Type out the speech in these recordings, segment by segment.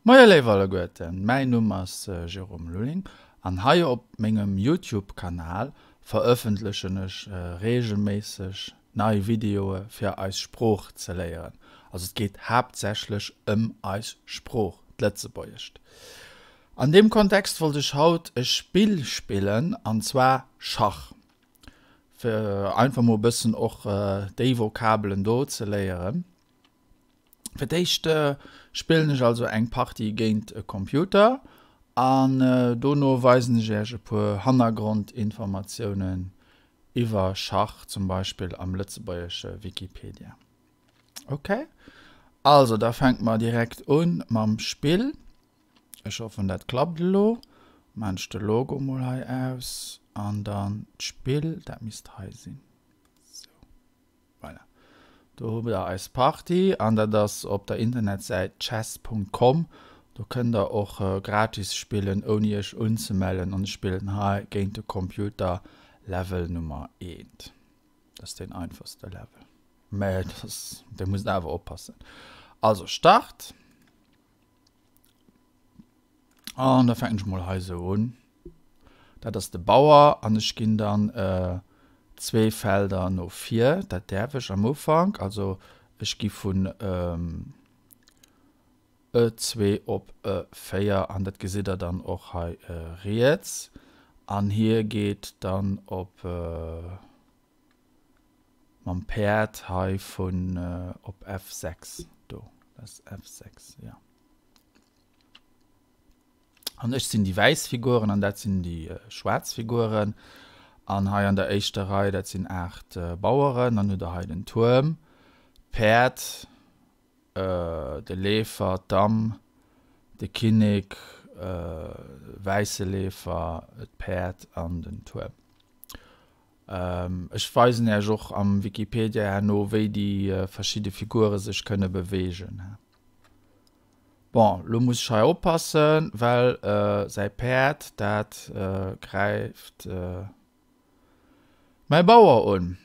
Moie léif alleguerten, mäin Numm ass Jérôme Lulling an hei op mengem Youtube Kanal verëffentlechen ech reegelméisseg nei Videoe fir eis Sprooch ze léieren. Also et geet haaptsächlech ëm eis Sprooch, d'Lëtzebuergescht. An deem Kontext wollt ech haut e Spill spillen an zwar Schach, fir einfach mol e bëssen och déi Vokabelen do ze léieren. Fir d'éischt spillen ech also eng Partie géint e Computer an dono weisen ech iech e puer Hannergrondinformatiounen iwwer Schach, zum Beispill am lëtzebuergesche Wikipedia. Ok, also da fänke mer direkt un mam Spill. Ech hoffen dat klappt elo. Maan ech de Logo mol hei aus an dann d'Spill, dat misst hei sinn. Sou. Voilà. Do hu der eis Partie an dat ass op der Internetsäit chess.com. Do kënnt der och gratis spillen ouni iech unzemellen an ech spillen hei géint de Computer Level Nummer 1. Dat ass deen einfachste Level. Mä dat ass, dir musst awer oppassen. Also Start. An da fänken ech mol hei sou un. Dat ass de Bauer an ech ginn dann zwee Felder no vir. Dat däerf ech am Ufank. Also ech gi vun E2 op E4 an dat gesitt der dann och hei riets. An hie geet dann op mam Päerd hei vun op F6 do. Dat ass F6, jo. An ech sinn déi wäiss Figuren an dat sinn déi schwaarz Figuren. An hei an der éischter Rei, dat sinn 8 Baueren. Dann hutt der hei den Tuerm, d'Päerd, de Leefer, d'Damm, de Kinnek, wäisse Leefer, d'Päerd an den Tuerm. Ech weisen Äech och am Wikipedia herno, wéi déi verschidde Figure sech kënne beweegen. Bon, lo muss ech hei oppassen, well säi Päerd, dat gräift mäi Bauer un.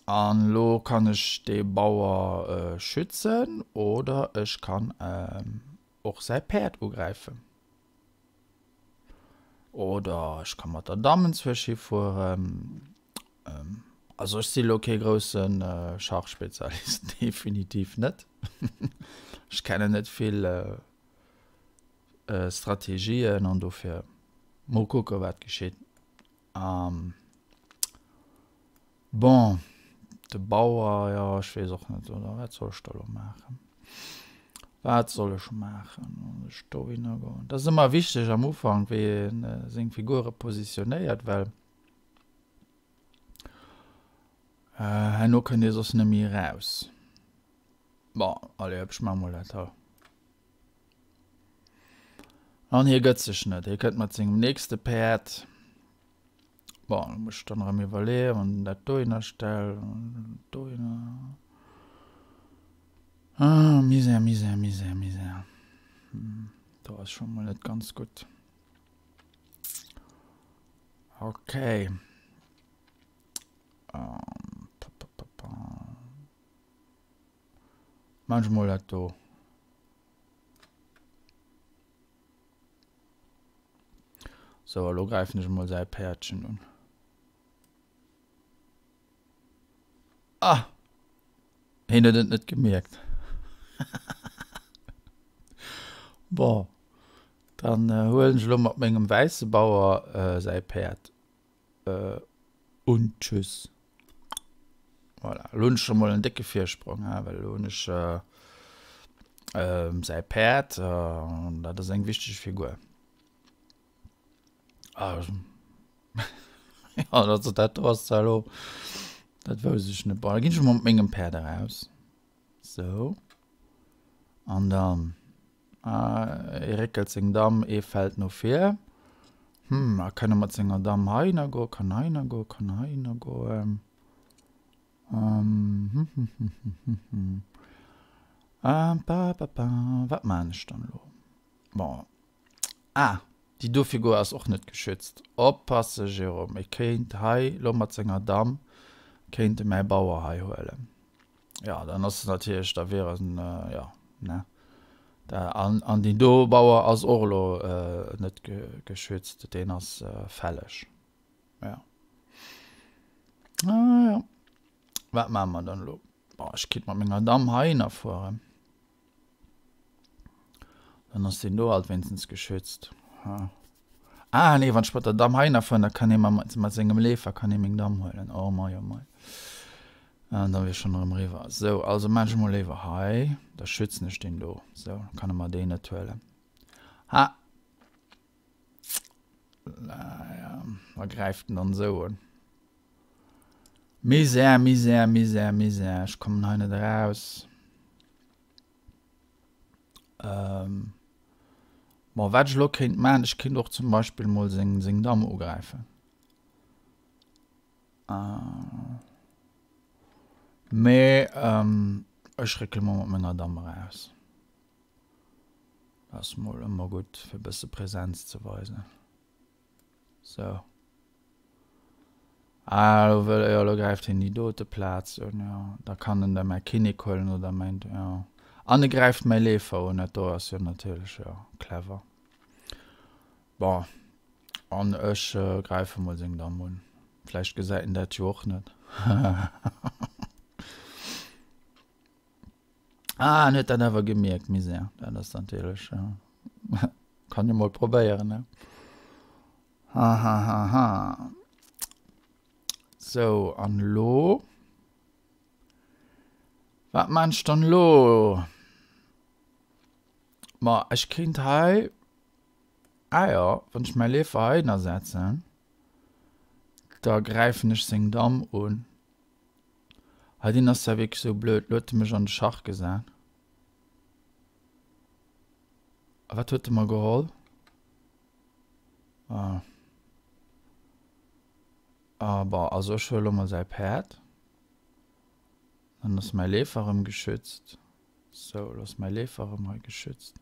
An lo kann ech dee Bauer schützen oder ech kann och säi Päerd ugräifen. Oder ech ka mat der Damm enzwuesch hifueren. Also ech si lo kee grousse Schachspezialist, definitiv net. Ech kennen net vill Strategien an dofir mol kucke wat geschitt. Bon, de Bauer, jo, ech weess och net, oder wat soll ech da elo maachen? Wat soll ech maachen? Soll ech dohinner goen? Dat ass ëmmer wichteg am Ufank, wéi ee seng Figure positionéiert, well herno kënnt ee soss net méi eraus. Bon, allez, ech maache mol dat hei. An hie gëtt sech net, hie kënnt mat sengem nächste Päerd. Bon, da muss ech dann erëm iwwerleeën, wann dat dohinner stellen, dohinner. Ah, Misär, Misär, Misär, Misär. Hm, do ass schon mol net ganz gutt. Okay. Um, pa, pa, pa, pa. Mach ich mal dat do. Sou, elo gräifen ech emol säi Päerdchen un. Ah! Hien huet et net gemierkt. Bon, dann huelen ech elo mat mengem wäisse Bauer säi Päerd un. Tschüss. Voilà, elo hunn ech scho mol en décke Virsprong, he, well elo hunn ech säi Päerd, an dat ass eng wichteg Figur. Ah, ja, also dat do ass zwar elo, dat wousst ech net. Bon, da ginn ech mol mat mengem Päerd eraus. Sou. An dann, ah, e réckelt seng Damm ee Feld no vir. Hm, a kann e mat senger Damm heihinner goen, kann heihinner goen, kann heihinner goen. Ähm, hm, hm, hm, hm, hm, hm. Ah, ba, ba, ba. Wat maan ech dann elo? Bon. Ah, déi do Figur ass och net geschützt. Oppasse Jérôme, e kéint hei lo mat senger Damm kéint e mäi Bauer hei huelen. Ja, dann ass natierlech, da wier en, jo, ne? Da, an, an deen do Bauer ass och elo net geschützt, deen ass fälleg. Ja. Ah, ja. Wat maache mer dann elo? Bon, ech kinnt mat menger Damm heihinner fueren. Dann ass deen do alt wéinstens geschützt. Ha. Ah, nee, wann ech mat der Damm heihinner fueren, da kann ee mat, mat sengem Leefer kann ee meng Damm huelen. Oh mei, oh mei. An da wier ech schonn erëm eriwwer. Sou, also maan ech emol léiwer hei. Da schützen ech deen do. Sou, da kann e mer deen net huelen. Ha! Ja, da gräift en dann esou un. Misär, Misär, Misär, Misär. Ech kommen hei net eraus. Ähm, bon, wat ech elo kéint maachen, ech kéint och zum Beispill mol seng, seng Damm ugräifen. Äh, mee ähm, ech réckele mol mat menger Damm eraus. Dat ass mol ëmmer gutt, fir e bësse Präsenz ze weisen. Sou. Ah, lo wëll, jo, lo gräift hien déi dote Plaz un, jo. Da kann en da mäi Kinnek huelen oder mäin, jo. An e gräift mäi Leefer un, dat do ass jo natierlech, jo, clever. Bon, an ech gräife mol seng Damm un. Vläicht gesäit en dat jo och net. Ah, en huet dat awer gemierkt, Misär. Dat ass natierlech, ja. Kann jo mol probéieren, ne? Ha, ha, ha, ha. Sou, an elo? Wat maan ech dann elo? Ma ech kéint hei, ah jo, wann ech mäi Leefer heihinner setzen, da gräifen ech seng Damm un. Ah, deen ass ja wierklech sou blöd. Lo huet e mech an de Schach gesat. A wat huet e mer geholl? Ah. Ah, bon, also ech huele lo mol säi Päerd. Dann ass mäi Leefer erëm geschützt. Sou, lo ass mäi Leefer erëm hei geschützt.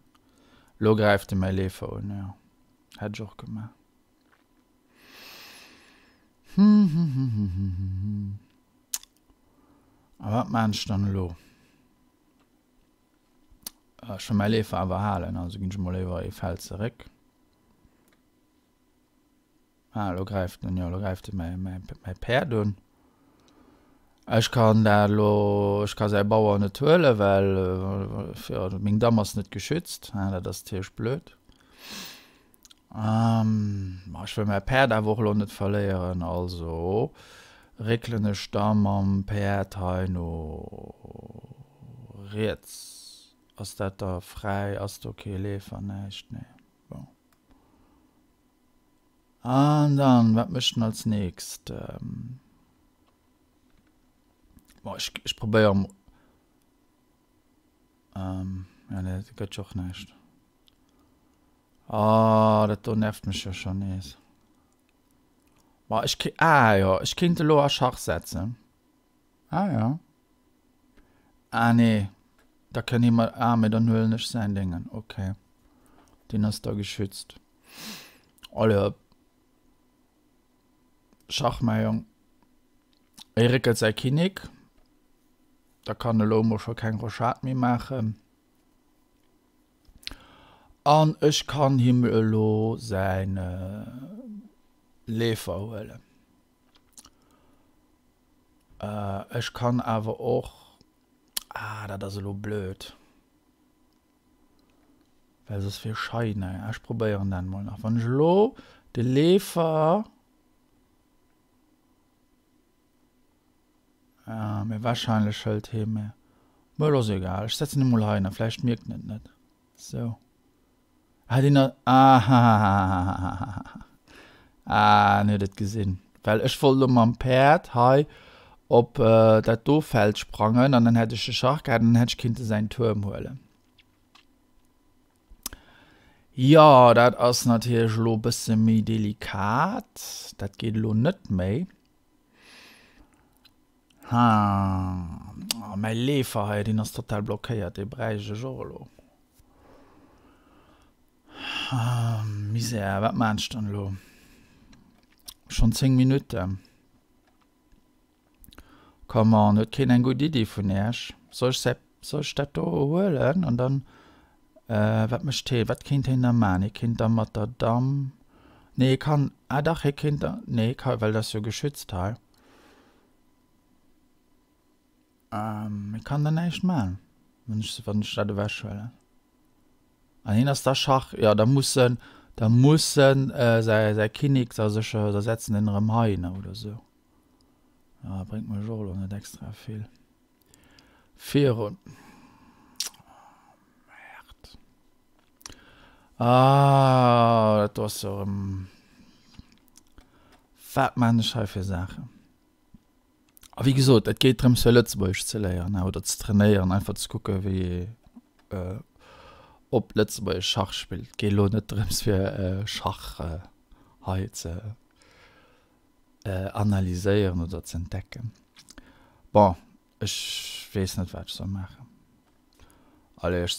Lo gräift e mäi Leefer un, jo. Hätt ech och gemaach. A wat maan ech dann elo? Ech wëll mäi Leefer awer halen, also ginn ech emol léiwer ee Feld zeréck. Ah, elo gräift en, jo, elo gräift e mäi, mäi, mäi Päerd un. Ech kann dat elo, ech ka säi Bauer net huelen, well, jo, meng Damm ass net geschützt. Ah, dat ass natierlech blöd. Ma ech wëll mäi Päerd awer och elo net verléieren, also réckelen ech da mam Päerd hei no riets. Ass dat da fräi? Ass do kee Leefer? Näischt? Nee. Bon. An dann, wat mécht en als nächst? Bon, ech, ech probéiere mol. Ja, nee, dat gëtt jo och näischt. Oh, dat do nervt mech jo schon nees. Ma ech ki ah jo, ech kinnt elo a Schach setzen. Ah ja. Ah nee, da kënn hie mer ah mee dann huelen ech säin Déngen. Okay. Deen ass da geschützt. Allez hop. Schach, mäi Jong. E réckelt säi Kinnek. Da kann elo emol scho keng Rochade méi maachen. An ech kann him elo säin Leefer huelen. Ech kann awer och, ah dat ass elo blöd, well soss wier schei, naja ech probéieren dat emol nach. Wann ech elo de Leefer, Ah, mee wahrscheinlech hëlt hee mir. Mä et ass egal, ech setzen e mol heihinner, vläicht mierkt en et net. Sou. Ah, deen ass. Ahahahahaha. Ah, en huet et gesinn. Well ech wollt elo mam Päerd hei op dat do Feld sprangen an dann hätt ech de Schach gehat an dann hätt ech kinnte säin Tuerm huelen. Jo, dat ass natierlech elo e bësse méi delikat. Dat geet elo net méi. Ha, oh, mäi Leefer hei, deen ass total blockéiert, dee bräicht ech och elo. Ah, Misär, wat maan ech dann elo? Schon 10 Minutten. Come on, huet keen eng gutt Iddi vun Äech? Soll ech säi, soll ech dat do huelen an dann. Wat mécht hee? Wat kéint heen da man? Hee kéint da mat der Damm, nee hee kann, ah dach hee kéint da, nee hee ka, well dat ass jo geschützt hei. Hee kann da näischt man, wann ech, wann ech dat ewech huelen. An heen ass da Schach, jo da muss en, da muss en säi, säi Kinnek da sécher, da setzen en erëm heihinner oder sou. Ah, bréngt mech och elo net extra vill virun. Merde. Ah, dat do ass jo erëm. Wat maan ech hei fir Saachen? A wéi gesot, et geet drëms fir Lëtzebuergesch ze léieren oder ze trainéieren, einfach ze kucke wéi ee äh, op Lëtzebuergesch Schach spillt. Et geet elo net drëms fir äh, Schach äh, hei ze analyséieren oder ze entdecken. Bon, ech weess net wat ech soll maachen. Allez,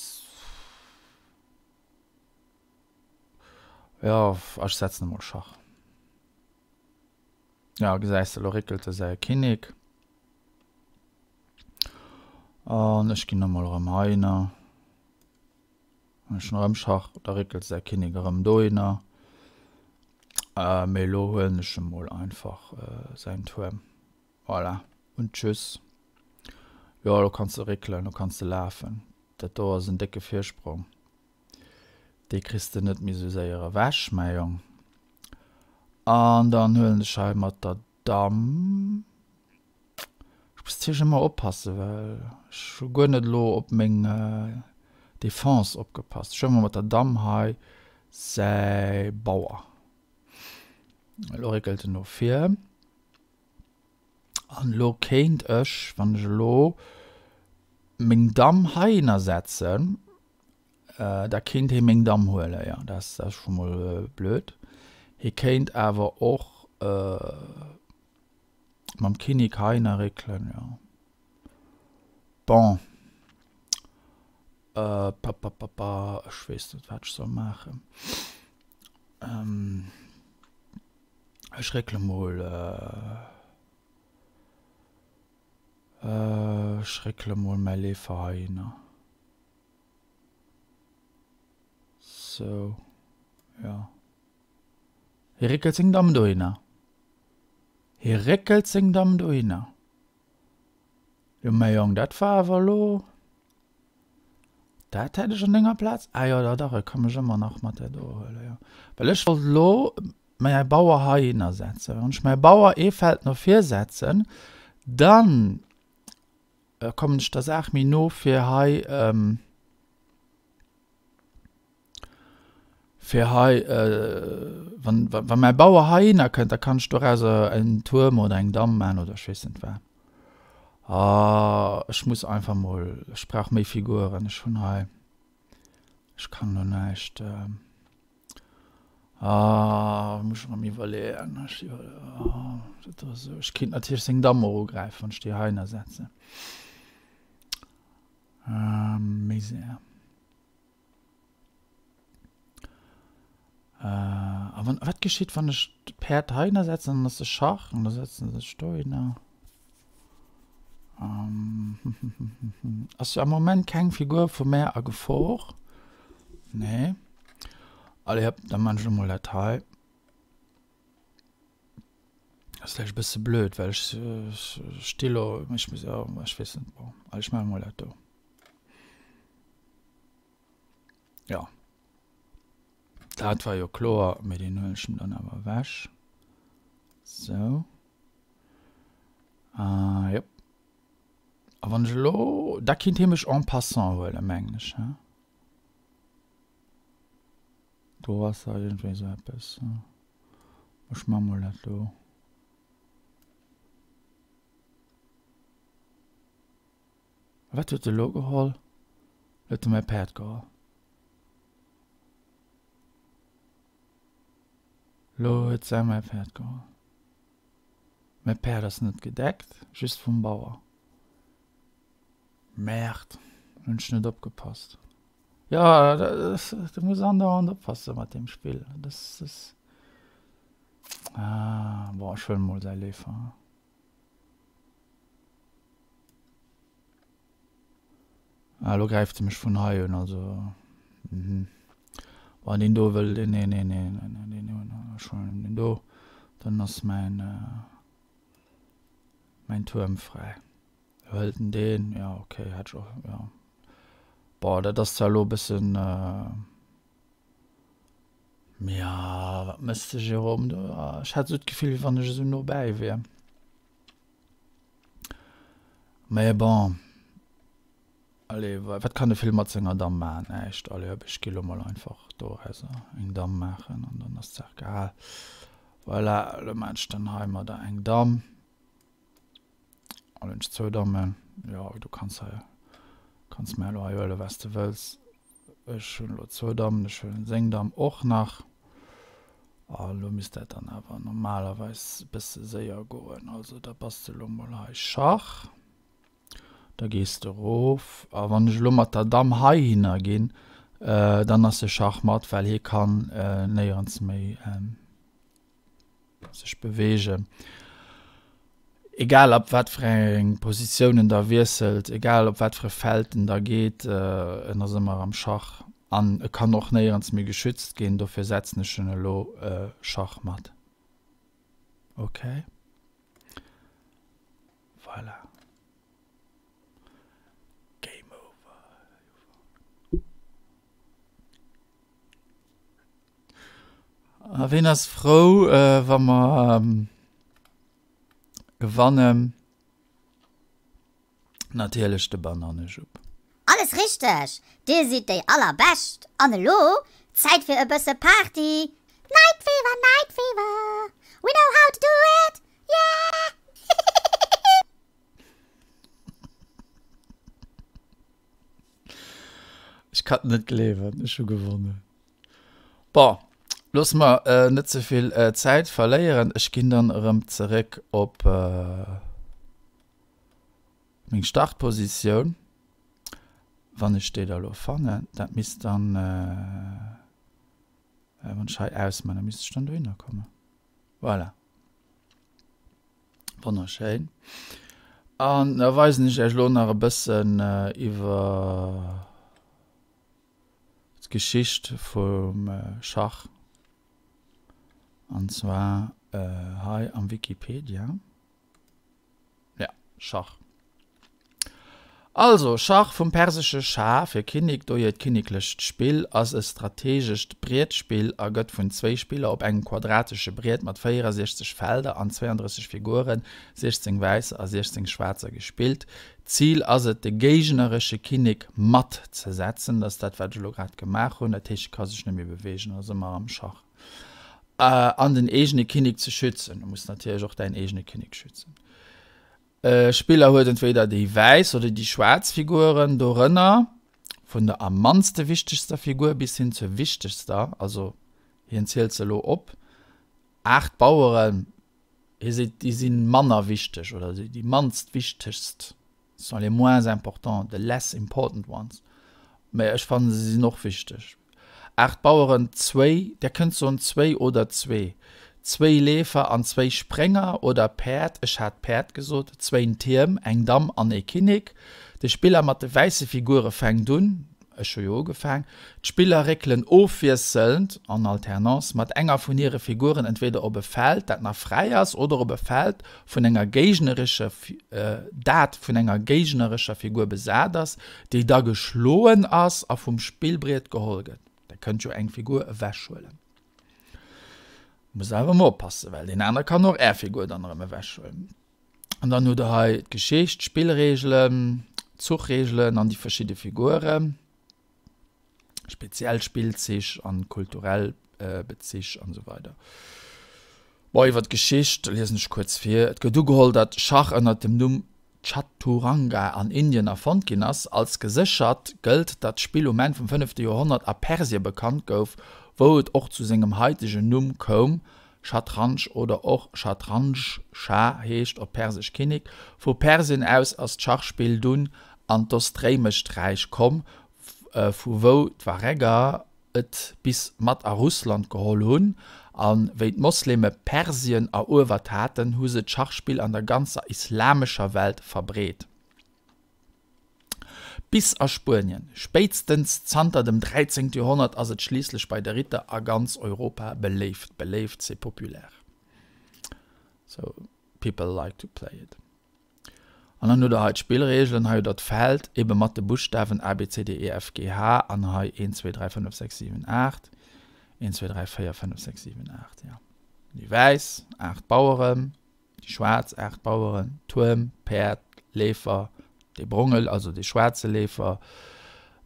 ech jo, ech setzen emol Schach. Ja, gesäis de, elo réckelt e säi Kinnek. An ech ginn emol erëm heihinner. Ech hunn erëm Schach, da réckelt säi Kinnek erëm dohinner. Mee elo huelen ech emol einfach säin Tuerm. Voilà, und tschüss. Jo, elo kanns de réckelen, elo kanns de lafen. Dat do ass en décke Virsprong. Dee kriss de net méi esou séier ewech, mäi Jong. An dann huelen ech hei mat der Damm. Ech muss natierlech ëmmer oppassen, well ech hu guer net elo op meng Defense opgepasst. Ech huele mol mat der Damm hei säi Bauer. Elo réckelt en no vir. An elo kéint ech, wann ech elo meng Damm heihinner setzen, da kéint hie meng Damm huelen. Jo, dat ass scho mol blöd. Hie kéint awer och Mam Kinnek heihinner réckelen, jo. Bon. Äh, papapapa, ech weess net, wat ech soll maachen. Ähm, ech réckele mol, äh, äh, ech réckele mol mäi Leefer heihinner. Sou, jo. Hie réckelt seng Damm dohinner. Hie réckelt seng Damm dohinner. Jo, mäi Jong, dat war awer elo. Dat hätt ech an denger Plaz. Ah jo, da dach, e ka mech ëmmer nach mat där do huelen, jo. Well ech wollt elo mäi Bauer heihinner setzen. Wann ech mäi Bauer ee Feld no vir setzen, dann kommen ech der Saach méi no, fir hei. Fir hei, wann, wa mäi Bauer heihinner kënnt, da kann ech dorauser en Tuerm oder eng Damm maachen oder ech weess net wat. Ah, ech muss einfach mol, ech brauch méi Figuren. Ech hunn hei, ech kann elo näischt. Ah, muss ech erëm iwwerleeën. Ech iwwer, ah, dat ass esou. Ech kéint natierlech seng Damm och ugräifen, wann ech déi heihinner setzen. Misär. Äh, a wann, wat geschitt, wann ech d'Päerd heihinner setzen, dann ass de Schach an da setzen se sech dohinner. Ähm, ass jo am Moment keng Figur vu mär a Gefor. Nee. Allez, hopp, da man ech emol dat hei. Ass vläicht e bësse blöd, well ech sti lo, ech muss, jo, ech weess net, bon, allez, ech maache mol dat do. Ja. Dat war jo kloer, mee deen huelen ech dann awer ewech. Sou. Ah, jop. A wann ech elo, da kinnt hie mech en passant huelen, mengen ech, he? Do ass da iergendwéi esou eppes. Ech man mol dat do. Wat huet e lo geholl? Lo huet e mäi Päerd geholl. Lo huet se mäi Päerd geholl. Mäi Päerd ass net gedeckt, just vum Bauer. Merde, hunn ech net opgepasst. Jo, du muss andauernd oppasse mat deem Spill. Das ist. Ah, bon, ech huelen mol säi Leefer. Ah, lo gräift se mech vun hei un, also. Mhm. Bon, deen do wëll, nee, nee, nee, nee, nee, deen do, ech huelen deen do, dann ass mäin, mäin Tuerm fräi. Hëlt en deen, jo, okay, hätt ech och, jo. Bon, dat ass zwar elo e bëssen, ja, wat méchs de, Jérôme, do? Ech hat esou d'Gefill, wéi wann ech esou no bäi wier. Mä bon. Allez, wat kann e Vill mat senger Damm maachen? Näischt. Allez, hop, ech gi lo mol einfach dorauser eng Damm maachen an dann ass d'Saach gehal. Voilà, elo maan ech dann heimadder eng Damm. An hunn ech zwou Dammen. Jo, du kanns hei, kanns mär elo hei huelen, wat s de wëlls. Ech hunn elo zwou Dammen, ech huelen seng Damm och nach. A lo misst dat dann awer normalerweis e bësse séier goen. Also da bass de elo mol hei Schach. Da gees de erof. A wann ech elo mat der Damm heihinner ginn, dann ass e Schachmatt, well hie kann néierens méi sech beweegen. Egal op wat fir eng Positioun en da wiesselt, egal op wat fir e Feld en da geet, en ass ëmmer am Schach an e kann och néierens méi geschützt ginn. Dofir setzen ech en elo Schachmatt. Okay. Voilà. Game over. A ween ass frou, äh, wa mer ähm, gewannen? Natierlech de Banannejupp. Alles richteg! Dir sidd déi allerbescht! An elo Zäit fir e bësse Party! Night Fever, Night Fever, we know how to do it, yeah! Ech kann et net gleewen, ech hu gewonnen. Bon, loosse mer äh, net ze vill äh, Zäit verléieren. Ech ginn dann erëm zeréck op äh, meng Startpositioun. Wann ech déi da lo fannen, dat misst dann, äh, wann ech hei ausman, da misst ech dann dohinner kommen. Voilà. Wonnerschéin. An da weisen ech iech lo nach e bëssen iwwer d'Geschicht vum Schach. An zwar hei am Wikipedia. Ja, Schach. Also, Schach, vum persesche Schah fir Kinnek, dohier d'kinneklecht Spill, ass e strategescht Brietspill a gëtt vun zwéi Spiller op engem quadratesche Briet mat 64 Felder an 32 Figuren, 16 wäisser a 16 schwaarzer, gespillt. D'Zil ass et, de géigneresche Kinnek matt ze setzen, dat ass dat, wat ech elo grad gemaach hunn, dat heescht, e ka sech net méi beweegen, ass ëmmer am Schach, an den eegene Kinnek ze schützen. Du muss natierlech och däin eegene Kinnek schützen. E Spiller huet entweder déi wäiss oder déi schwaarz Figuren, dorënner vun der am mannste wichtegster Figur bis hin zur wichtegster, also hien zielt se elo op, 8 Baueren, hie seet déi si manner wichteg oder déi mannst wichtegst, sont les moins importants, the less important ones, mä ech fannen se sinn och wichteg. 8 Baueren, zwéi, der kënnt soen zwéi oder zwee, zwéi Leefer an zwéi Sprénger oder Päerd, ech hat Päerd gesot, zwéin Tierm, eng Damm an ee Kinnek. De Spiller mat de wäisse Figure fänkt un, ech hu jo ugefaang. D'Spiller réckelen ofwiesselnd, en alternance, mat enger vun hire Figuren entweder op e Feld, dat nach fräi ass, oder op e Feld, vun enger géignerescher dat vun enger géignerescher Figur besat ass, déi da geschloen ass a vum Spillbriet geholl gëtt. Der kënnt jo eng Figur ewechhuelen. Musst awer ëmmer oppassen, well deen aner kann och är Figur dann erëm ewechhuelen. An dann hutt der hei d'Geschicht, d'Spillreegelen, d'Zuchreegelen an déi verschidde Figuren. Speziell Spillzich an kulturell Bezich an esou weider. Bon, iwwer d'Geschicht liesen ech kuerz vir. Et gëtt ugeholl, datt Schach ënner dem Numm Chaturanga an Indien erfonnt ginn ass. Als geséchert gëllt, datt d'Spill um Enn vum fënnefte Joerhonnert a Persie bekannt gouf, wou et och zu sengem haitegen Numm koum, Shatranj oder och Shatranj, Schah heescht op Persesch Kinnek. Vu Persien aus ass d'Schachspill dunn an d'Ostréimescht Räich komm, vu wou d'Waräger et bis mat a Russland geholl hunn. A wéi d'Mosleme Persien eruewert haten, hu se d'Schachspill an der ganzer islamescher Welt verbreet. Bis a Spuenien. Spéitstens zanter dem 13. Joerhonnert ass et schliisslech bei de Ritter a ganz Europa beléift. Beléift, c'est populaire. So people like to play it. An dann hutt der hei d'Spillreegelen. Hei hutt der d'Feld, ebe mat de Buschtawen A, B, C, D, E, F, G, H an hei 1, 2, 3, 5, 6, 7, 8. 1, 2, 3, 4, 5, 6, 7, 8, ja. Déi wäiss, 8 Baueren. Déi schwaarz 8 Baueren, Tuerm, Päerd, Leefer, dee bronge, also dee schwaarze Leefer,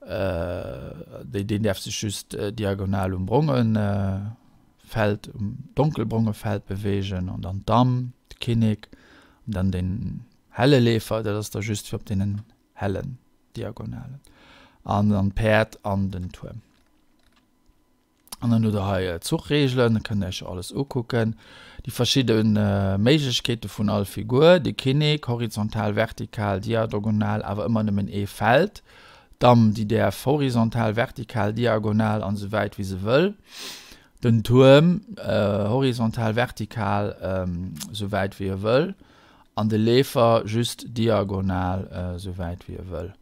déi, deen däerf sech just diagonal um bronge Feld, um donkelbronge Feld beweegen, an dann d'Damm, de Kinnek, an dann deen helle Leefer, dat ass da just fir op deenen hellen Diagonalen, an dann d'Päerd an den Tuerm. An dann hutt der hei d'Zuchreegelen, da kënnt der iech alles ukucken. Déi verschidde Méiglechkeete vun all Figur, de Kinnek, horizontal, vertikal, diadogonal, awer ëmmer nëmmen ee Feld. D'Damm, déi däerf horizontal, vertikal, diagonal an esou wäit wéi se wëll. Den Tuerm, horizontal, vertikal, esou wäit wéi e wëll. An de Leefer just diagonal, esou wäit wéi e wëll.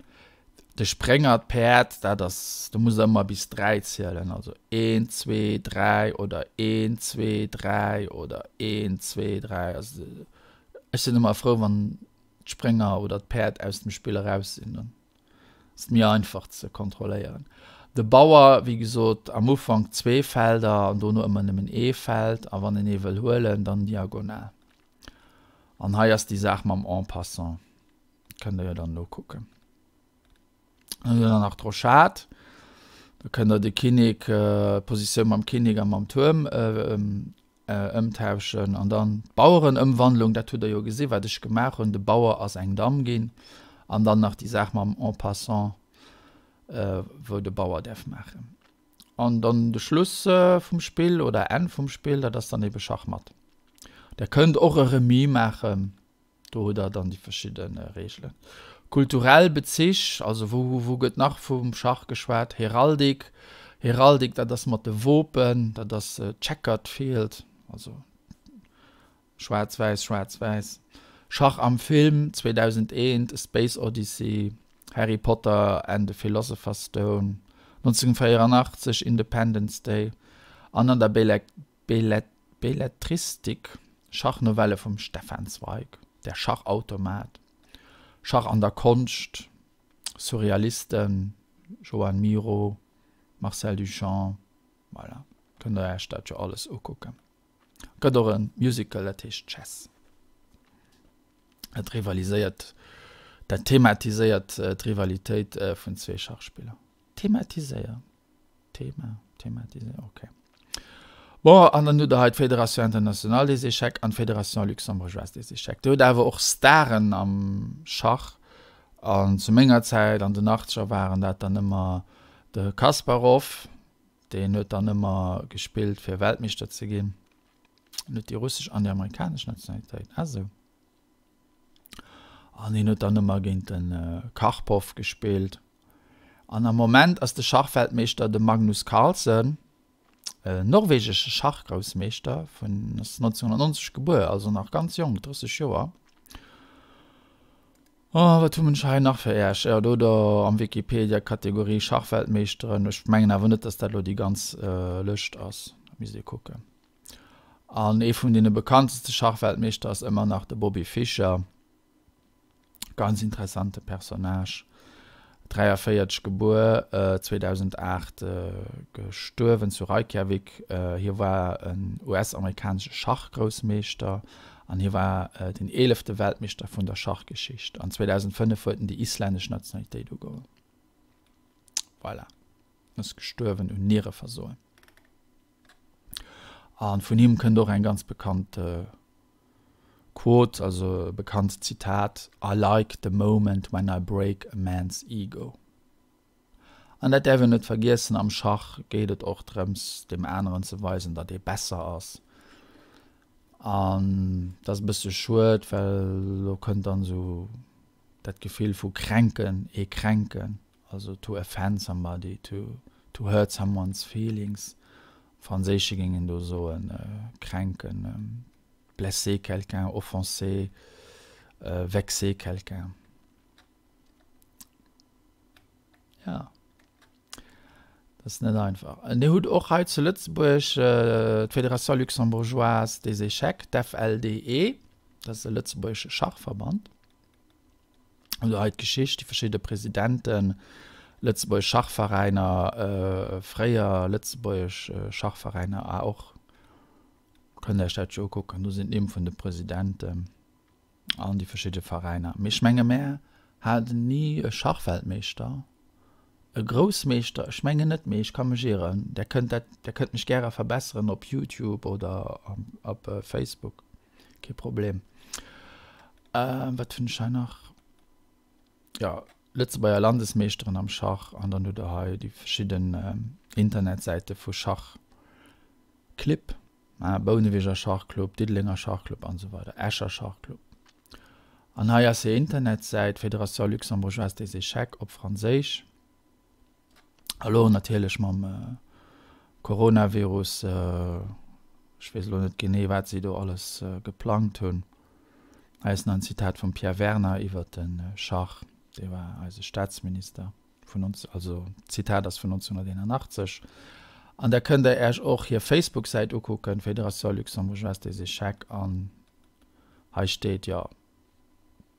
De Sprénger, d'Päerd, dat ass, do musst der ëmmer bis 3 zielen, also een, zwee, dräi oder een, zwee, dräi oder een, zwee, dräi. Also ech sinn ëmmer frou, wann d'Sprénger oder d'Päerd aus dem Spill eraus sinn, dann ass et méi einfach ze kontrolléieren. De Bauer, wéi gesot, am Ufank zwee Felder an dono ëmmer nëmmen ee Feld a wann en ee wëll huelen, dann diagonal. An hei ass déi Saach mam en passant. Kënnt der jo dann nokucken. Dann hutt der nach d'Rochade. Da kënnt der de Kinnek, äh, d'Positioun mam Kinnek a mam Tuerm äh, äh, ëmtauschen. An dann d'Bauerenëmwandlung, dat hutt der jo gesi wat ech gemaach hunn. De Bauer ass eng Damm ginn. An dann nach déi Saach mam En passant, äh, wou de Bauer däerf maachen. An dann de Schluss äh, vum Spill oder Enn vum Spill, dat ass dann ebe Schachmatt. Der kënnt och e Remis maachen. Do hutt der dann déi verschidde Reegelen. Kulturell Bezich, also wou wou gëtt nach vum Schach geschwat? Heraldik, Heraldik, dat ass mat de Wopen, dat ass Checkered Field, also schwaarz-wäiss, schwaarz-wäiss. Schach am Film, 2001, A Space Odyssey, Harry Potter and the Philosopher's Stone, 1984, Independence Day an an der Belletristik, Schachnovelle vum Stefan Zweig, Der Schachautomat, Schach an der Konscht, Surrealisten, Joan Miro, Marcel Duchamp, voilà, kënnt der Iech dat jo alles ukucken. Gëtt och e Musical, dat heescht Chess. Dat rivaliséiert, dat thematiséiert d'Rivalitéit vun zwee Schachspiller. Thematiséiert. Thema, thematiséieren, ok. Bon, an dann hutt Der hei d'Fédération internationale des échecs an d'Fédération luxembourgeoise des échecs. Dir hutt awer och Staren am Schach. An zu menger Zäit, an den Achtzeger, waren dat dann ëmmer de Kasparov, deen huet dann ëmmer gespillt, fir Weltmeeschter ze ginn. En huet déi russesch an déi amerikanesch Nationalitéit. Ah sou. An hien huet dann ëmmer géint de Karpov gespillt. An am Moment ass de Schachweltmeeschter de Magnus Carlsen, e norwegesche Schachgroussmeeschter vun ass 1990 gebuer, also nach ganz jonk, 30 Joer. Oh, wat hunn ech hei nach fir Äerch? Jo, do do am Wikipedia Kategorie Schachweltmeeschteren. Ech mengen awer net, dass dat elo déi ganz Lëscht ass. Da misst ee kucken. An ee vun deene bekannteste Schachweltmeeschter ass ëmmer nach de Bobby Fischer. Ganz interessante Personnage. 43 gebuer, 2008 gestuerwen zu Reykjavik. Hie war en US-amerikanesche Schachgroussmeeschter an hie war den eelefte Weltmeeschter vun der Schachgeschicht. An 2005 huet en déi islännesch Nationalitéit ugeholl. Voilà. Ass gestuerwen un Niereversoen. An vun him kënnt och eng ganz bekannt Quote, also e bekannt Zitat, I like the moment when I break a man's ego. An dat däerf een net vergiessen, am Schach geet et och drëms, deem aneren ze weisen, datt ee besser ass. An dat ass e bësse schued, well do kënnt dann esou dat Gefill vu kränken, ee kränken. Also to offend somebody, to to hurt someone's feelings. Am Franséische géing een do soen, kränken, blesser quelqu'un, offenser, vexer quelqu'un. Ja. Dat ass net einfach. An Dir hutt och hei zu Lëtzebuerg d'Fédération luxembourgeoise des échecs, d'FLDE. Dat ass e lëtzebuergesche Schachverband. Also hei d'Geschicht, déi verschidde Presidenten, lëtzebuergesch Schachveräiner, fréier lëtzebuergesch Schachveräiner a och, kënnt Iech dat jo ukucken, do sinn d'Nimm vun de Presidenten an déi verschidde Veräiner. Mee ech menge mär haten ni e Schachweltmeeschter, e Groussmeeschter, ech mengen net, mee ech ka mech ieren. Der kënnt dat, der kënnt mech gäre verbesseren op Youtube oder op Facebook. Kee Problem. Ähm, wat hunn ech hei nach? Ja, Lëtzebuerger Landesmeeschteren am Schach an dann hutt der hei déi verschidden ähm, Internetsäite vu Schachclibb, äh, Bouneweger Schachclub, Diddelenger Schachclub an esou weider, Escher Schachclub. An hei ass hir Internetsäit, Fédération Luxembourgeoise des Échecs op Franséisch. Elo natierlech mam Coronavirus, ech weess elo net genee, wat si do alles geplangt hunn. Hei ass nach en Zitat vum Pierre Werner iwwer de Schach, dee war eise Staatsminister vun, also d'Zitat ass vun 1981. An da kënnt der Äech och hir Facebook-Säit ukucken, Fédération Luxembourgeoise des Échecs, an hei steet, jo,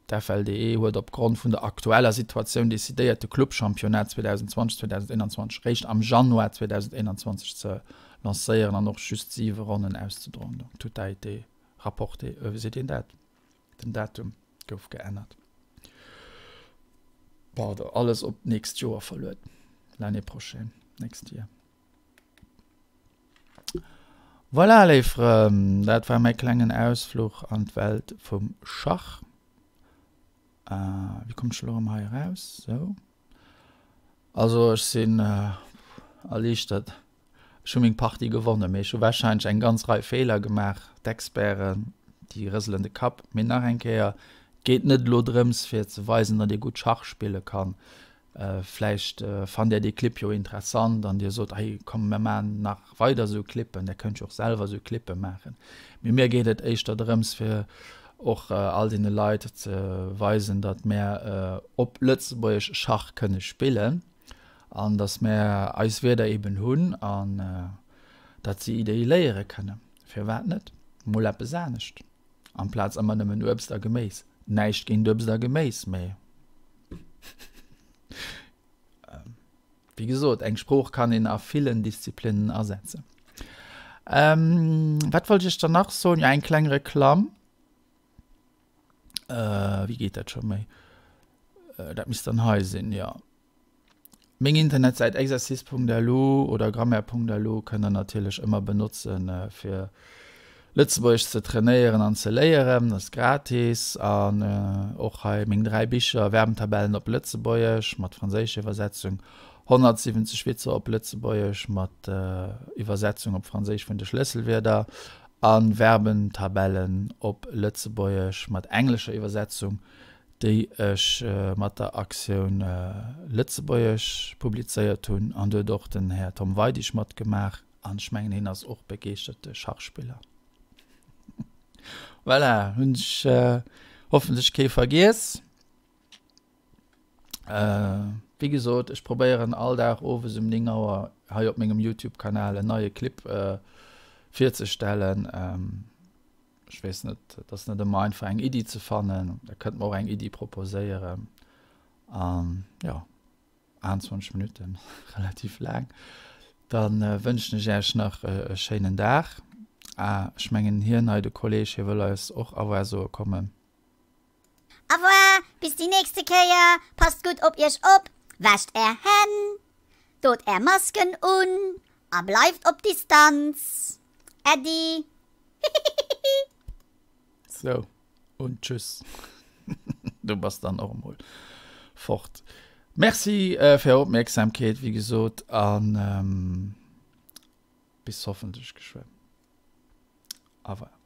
D'FLDE huet op Grond vun der aktueller Situatioun decidéiert, de Clubchampionnat 2020, 2021 réischt am Januar 2021 ze lancéieren an och just 7 Ronnen auszedroen. Donc tout a été rapporté. Wéi seet een dat? Den Datum gouf geännert. Pardon, alles op d'nächst Joer verluet. L'année prochaine, next year. Voilà, léif Frënn, dat war mäi klengen Ausfluch an d'Welt vum Schach. Äh, wéi kommen ech elo erëm hei eraus? Sou. Also ech sinn erliichtert. Ech hu meng Partie gewonnen, mee ech hu warscheinlech eng ganz Rei Feeler gemaach. D'Experten, déi rëselen de Kapp. Mee nach eng Kéier, et geet net elo drëms fir ze weisen, datt ee gutt Schach spille kann. Vläicht fannt Där dee Clip jo interessant an Dir sot, hey komm mir maachen nach weider esou Clippen. Där kënnt jo och selwer esou Clippe maachen. Mee mir geet et éischter drëms fir och all deene Leit ze weisen, datt mär op Lëtzebuergesch Schach kënne spillen an datt mär eis Wierder eben hunn an datt si déi léiere kënnen. Firwat net mol eppes anescht amplaz ëmmer nëmmen Uebst a Geméis. Näischt géint Uebst a Geméis, mee Wéi gesot, eng Sprooch kann een a villen Disziplinnen asetzen. Ähm, wat wollt ech dann nach soen? Ja, eng kleng Reklamm. Äh, wéi geet dat scho méi? Äh, dat misst dann hei sinn, ja. Meng Internetsäit exercice.lu oder grammaire.lu kënnt der natierlech ëmmer benotzen, fir Lëtzebuergesch ze trainéieren an ze léieren. Dat ass gratis. An och hei meng 3 Bicher, Verbentabellen op Lëtzebuergesch mat franséischer Iwwersetzung, 170 Witzer op Lëtzebuergesch mat Iwwersetzung op Franséisch vun de Schlësselwierder a Verbentabellen op Lëtzebuergesch mat englescher Iwwersetzung. déi ech mat der Aktioun Lëtzebuergesch publizéiert hunn, an do huet och den Här Tom Weidig matgemaach, an ech mengen hien ass och begeeschterte Schachspiller. Voilà, hunn ech hoffentlech kee vergiess. Wéi gesot, ech probéieren all Dag owes um 9 Auer hei op mengem Youtube-Kanal en neie Clip virzestellen. Ech weess net, et ass net ëmmer einfach eng Iddi ze fannen. Der kënnt mer och eng Iddi proposéieren. An jo, 21 Minutten, relativ laang. Dann wënschen ech Äech nach e schéinen Dag. Ah, ech mengen hien hei, de Kolleg, hie wëll eis och Au revoir soe kommen. Au revoir, bis déi nächste Kéier. Passt gutt op Iech op, wäscht Är Hänn, dot Är Masken un a bleift op Distanz. Äddi. Hihihihi. Sou, und tschüss. Du bass dann och emol fort. Merci fir är Opmierksamkeet, wéi gesot, an bis hoffentlech geschwënn. Au revoir.